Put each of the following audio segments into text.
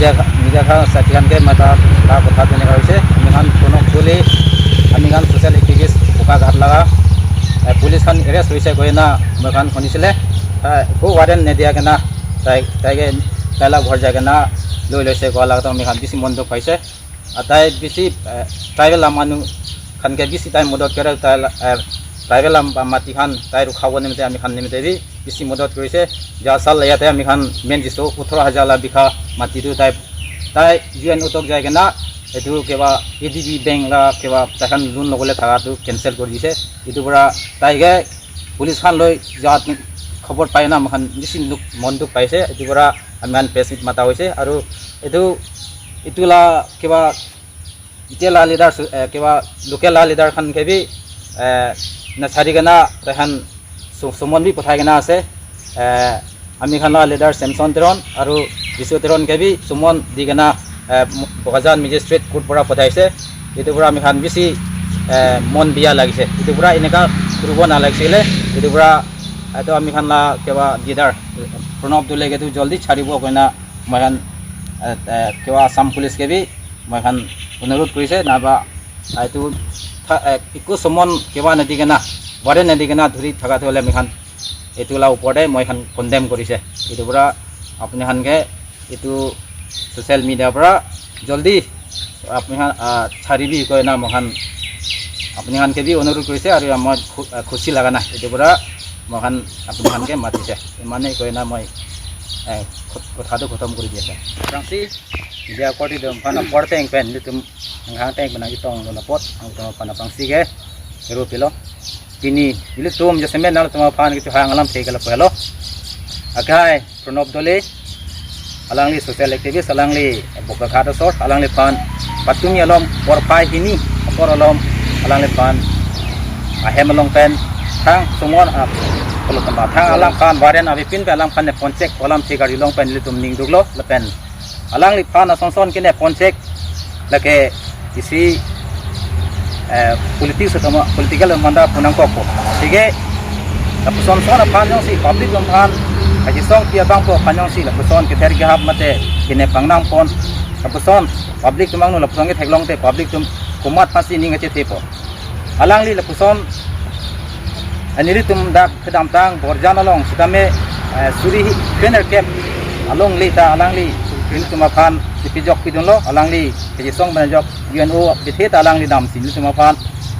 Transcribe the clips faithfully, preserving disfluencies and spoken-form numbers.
Media khan, sakhi khan ke mata la kotha tene kaise, ami khan Pranab Doley, ami khan social activist Bokaghat laga, eh, police khan arrest hoise koina moi khan sunisile, eh, ko warrant nediya kena, tai, tai ke, tai la ghor jai kena, loi loise ko laga to ami khan bisi mon dukh paise. Atai bisi, eh, tribal alam manu khan ke bisi tai modot kere tai la, eh, tribal alam mati khan tai rukha bo nimte ami khan nimte bi bisi modot korise. Ja sal la ya tai ami khan men jiso othro hajar la bikha mati tu tai, tai U N O tok jai kena, etu keba A D B bank la keba tai khan loan logole thaga tu cancel kori dise. Etu pura tai ke police khan loi jat khobor pai na moi khan bisi dukh, mon dukh paise. Etu pura ami khan press meet mata hoise. Aru etu, etu la keba, etia la leader su-, eh, keba local la leader khan ke bi, eh, na chari kena tai khan su-, summon bi pathai kena ase. Eh, ami khan la leader Samson Teron aru Jisu Teron ke bi summon di kena, eh, Bokajan Magistrate Court pura pathaise. Etu pura ami khan bisi, eh, mon biya lagise. Etu pura eneka kuribo nalagisile. Etu pura, eh, to ami khan la keba leader Pranab Doley ke tu joldi charibo koina moi khan, eh, eh, keba Assam Police ke bi moi khan onurot korise, naba, ah, etu tha-, eh, eku summon keba nedi kena, warrant nedi kena dhuri thaka thole ami khan etu la upor de moi khan condemn korise. Etu pura apni khan ke etu social media pura joldi apni khan, ah, charibi koina moi khan apni khan ke bi onurot korise, aru moi khu-, ah, khusi laga na. Etu pura moi khan apni khan ke matise. Emane koina moi, eh, khot-, kotha tu khotom kori diya. Prangsi, media korte atum aphan apor teng pen nelitum, ang hang teng pen nangchetonglo apot, angtum aphan aphrangsi ke, eru pilo. Pini, nelitum jasemet nangtum aphan kechohang alamthe ke lapu helo. Akhai, Pranab Doley, alangli social activist, alangli Bokaghat asor, alangliphan, patumi along, porphai hini, apor along, alangliphan, ahem along pen, thang summon, ah, polotamba, thang alangphan, warrant avepin pen alangphan ne ponchek, alamthe kari long pen nelitum ning duklo, lapen alangliphan asonson kene ponchek, lake isi, eh, politics atau political manda punang koko. Sige, lapuson son aphan jongsi public atum aphan kachisongpi abang po aphan jongsi lapuson kether kehap mate kene pangnang pon, lapuson public atum angno lapuson ketheklong te public atum komat aphansi ning kachethepo. Alangli lapuson, eh, nelitum dak kedamtang Borjan along sitame, eh, suri hi krenerkep alongle ta alangli nelitum aphan kepijok pidunlo, alangli kachisong pen ajok U N O bithe ta alangli damsi nelitum aphan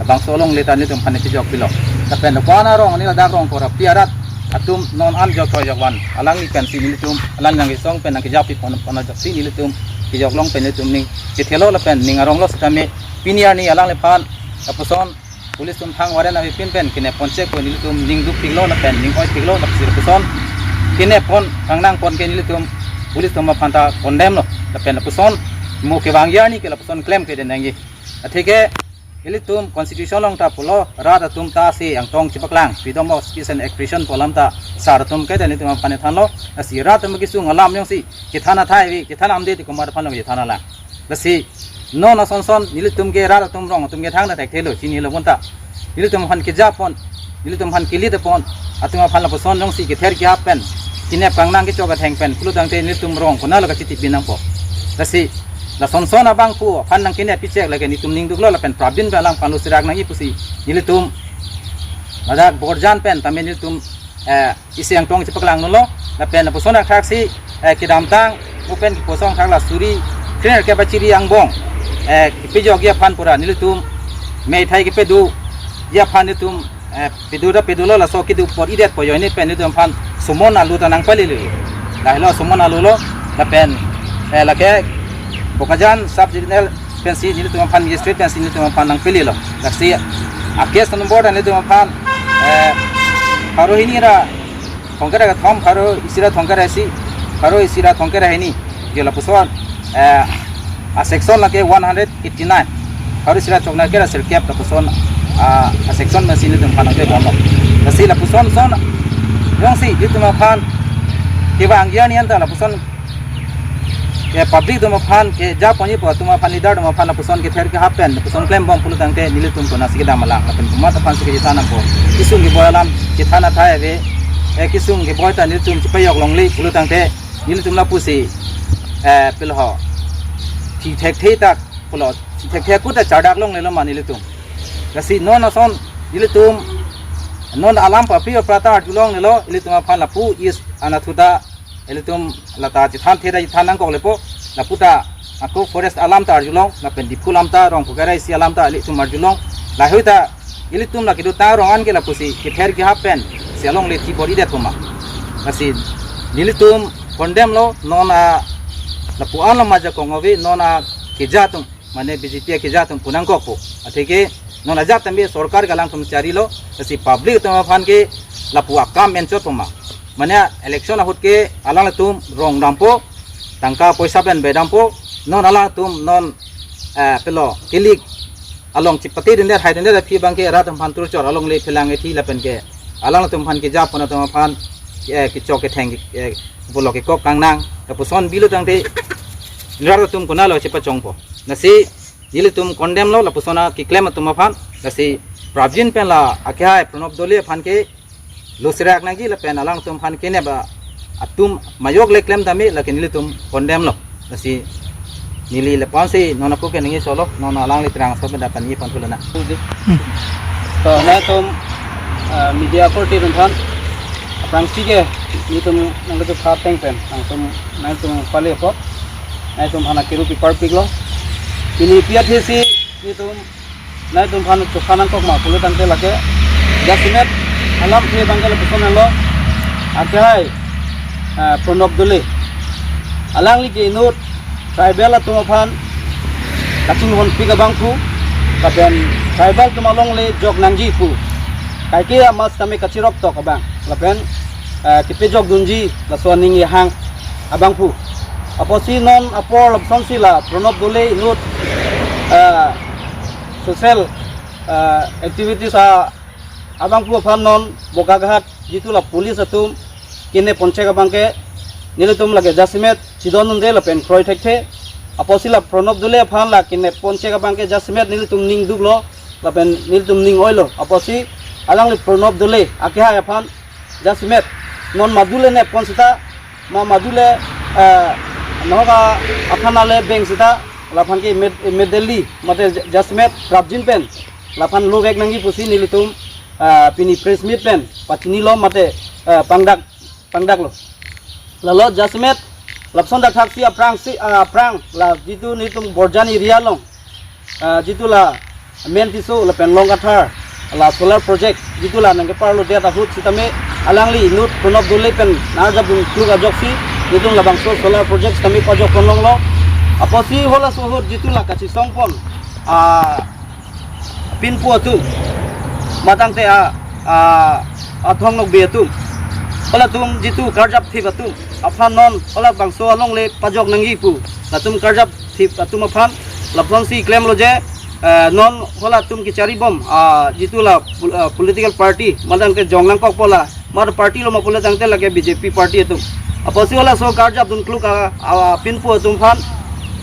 bangso alongle ta nelitum aphan pijok pilo. Lapen dokana rong ani ladak Rongkhor api arat atum non an jok thoi jok van alangli pensi nelitum, alangli nangkesong pen nangkejap pi pon pon ajoksi nelitum kejok long pen nelitum ning kethelo lapen ning aronglo sitame pini arni alangliphan lapuson police atum thang warrant avepin pen kene ponchek ko nelitum ning dukpiklo lapen ning oipiklo lapusi lapuson kene pon kangnang pon ke nelitum police atum aphan ta condemn lo lapen lapuson mo kevangji arni ke lapuson klem ke den nangji. Atheke ilitum constitution along ta pulo rat atum ta si angtong chepaklang freedom of speech and expression pu alam ta sar atum ke ta nelitum aphan thanlo. Lasi rat atum kesung alam jongsi kethan athai ave, kethan amde ti komat aphan long kethan alang. Lasi non asonson nelitum ke rat atum rong atum ke thang na thekthelo chinilo bonta. Nelitum aphan kejapon, nelitum aphan kelitpon, atum aphan lapuson jongsi kether kehap pen, kinep kangnang kechok atheng pen, pulo tangte nelitum rong konatlo kachiti pinangpo. Lasi lasonson abang pu aphan nangkinep pichek lake nelitum ning duklo lapen prabin pen alangphan lo sirak nangji pusi nelitum ladak Borjan pen tame nelitum, eh, isi angtong chepaklang dunlo, lapen lapuson athak si, eh, kedamtang, mo pen kepusong thak la suri, krenerkep achiri angbong, eh, kepijokji aphan pura nelitum, meithai kepedoji aphan nelitum, eh, pedo ta pedo lo laso kedo apor idet po joine pen nelitum aphan summon alu ta nangpalilo. Lahelo summon alu lo, lapen, eh, lake Bokajan sub divisional pensi nelitum aphan magistrate pensi nelitum aphan nangpililo. Lasi a case number ta nelitum aphan, eh, pharo hini ra thomkre ra kethom, pharo isi ra thomkre ra isi, pharo isi ra thomkre ra hini. Jo lapuson, eh, a section lake one hundred eighty-nine. Pharo isi ra choknoi kre ra sirkep lapuson, ah, a section pensi nelitum aphan nangpebomlo. Lasi lapuson son jongsi nelitum aphan kevangji arni anta lapuson ke public atum aphan kejapon ji pu atum aphan leader atum aphan lapuson kether kehap pen lapuson klembom pulo tangte nelitum konatsi kedam alang lapen komat aphansi kechethan nangpo. Kesung keboi alam kethan athai ave, eh, kesung keboi ta nelitum chepajok longle pulo tangte nelitum lapusi eh, pilo ho, thi thekthe ta, pilo, thi thekthe akut ta chardak longlelo ma nelitum. Lasi non ason nelitum non alam papri apra ta arjulonglelo, ilitum aphan lapu is anatthu ta ilitum lata chethanthe ta chethan nangkoklepo, lapu ta ako forest alam ta arjulong, lapen Diphu alam ta, Rongphu kerai isi alam ta ilitum arjulong. Lahei ta ilitum la kedotang arong an ke lapusi kether kehap pensi alongle thi bor-idetpo ma. Lasi nelitum condemn lo, non a lapu-an lo ma ajakong ave, non akeja atum, mane B J P akeja atum pu nangkokpo. Atheke non ajat tame sorkar ke alangtum charilo, lasi public atum aphan ke lapu akam enchotpo ma. Mane election ahut ke alanglitum rong dampo, tangka poisa pen bedampo, non alanglitum non, eh, pilo, kilik along chipate dundet, hai dundet aphi abang ke rat atum aphan truchor alongle phelang ethi lapen ke alanglitum aphan kejapon atum aphan, eh, kechok ketheng, eh, pulo kekok kangnang, lapuson bilo tangte rat atum konatlo chepachongpo. Lasi nelitum condemn lo lapuson akeklem atum aphan. Lasi prapjin pen la akehai Pranab Doley aphan ke lo serak nangji lapen alangtum aphan kenep atum majok le klem tame, lake nelitum condemn lo. Lasi neli lapu-ansi non ako ke nangji solo, non alangli terang so pen dapat nangji pon thulana. To nangtum, ah, media authority atum aphan aphrangsi ke nelitum nangtum pha ateng pen nangtum, nangtum pale apot nangtum aphan akiru pipar piklo. Pini pi athesi nelitum nangtum aphan chokha nangkok ma pulo tangte lake jasemet alamthe abang ke lapuson lo, akehai, eh, Pranab Doley, alangli ke inut tribal atum aphan kachinghonpik abangphu, lapen tribal atum alongle jok nangji pu kaike amas tame kachirok tok abang, lapen, eh, kepejok dunji laso aning ihang abangphu. Apotsi non apor lapusonsi la Pranab Doley inut, eh, social, eh, activities a, abangphu aphan non Bokaghat jitu la police atum kenep ponchek abang ke nelitum lake jasemet chidon dunde lapen kroi thekthe. Apotsi la Pranab Doley aphan la kenep ponchek abang ke jasemet nelitum ning duklo lapen nelitum ning oilo. Apotsi alangli Pranab Doley akehai aphan jasemet non madu le nep pon seta, ma madu le, eh, nahok athana le beng seta, laphan ke imme-, immediately mate ja-, jasemet prapjin pen laphan lovek nangji pusi nelitum, eh, pini press meet pen pachinilo mate, eh, pangdak, pangdaklo. Lalo jasemet lapuson dak thaksi aphrangsi, ah, aphrang la jitu nelitum Borjan area along, ah, jitu la Mentiso lapen Longkathar la solar project jitu la nangkeparlodet ahut sitame alangli inut Pranab Doley pen nang-arjap dunkluk ajoksi nelitum labangso solar project sitame pajok ponlonglo. Apotsi halaso ahut jitu la kachesong pon, ah, pinpo atum, matangte a, a, athong nokbe atum, halatum jitu karjapthip atum aphan non halabangso alongle pajok nangji pu latum karjapthip atum aphan lapusonsi klemlo je, eh, non halatum kecharibom, ah, jitu la pol-, ah, political party, matangte jong nangkokpo la mar party lo ma pulo tangte lake B J P party atum. Apotsi halaso karjap dunkluk a, a, pinpo atum aphan,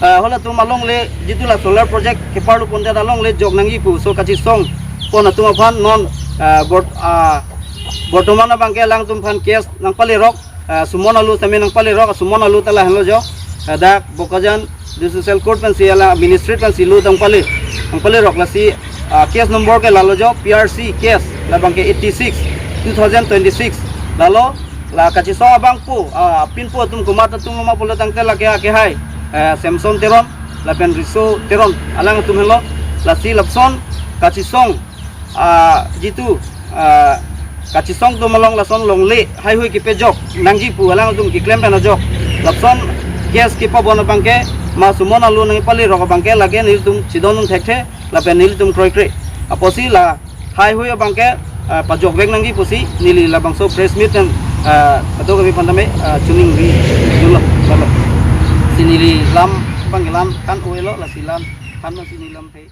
eh, halatum alongle jitu la solar project keparlo pondet alongle jok nangji pu so kachesong pon atum aphan non, eh, bort-, ah, bortoman abang ke alangtum aphan case nangpalerok, eh, summon alu tame nangpalerok, summon alu ta lahenlo jo, eh, dak Bokajan District Social Court pensi alang administrative pensi lo nangpale, nangpalerok lasi, ah, case number ke lalo jo, P R C case labang ke eighty six, two thousand twenty-six. Lalo la kachesong abangpo, ah, pinpo atum komat atum ma pulo tangte lake akehai, eh, Samson Teron lapen Riso Teron alangtum henlo. Lasi lapuson kachesong, ah, jitu, ah, kachesong atum along lason longle haihui kepejok nangji pu alangtum keklem pen ajok lapuson case kepabon abang ke ma summon alu nangpalerok abang ke lake nelitum chidon thekthe lapen nelitum kroikre. Apotsi la haihui abang ke, ah, pajokvek nangji pusi neli labangso press meet pen, ah, kadokave aphan tame, ah, choningri dunlo, lalo. Si neli lam abang ke la-an kan oilo, lasi la-an kan si neli lamthe.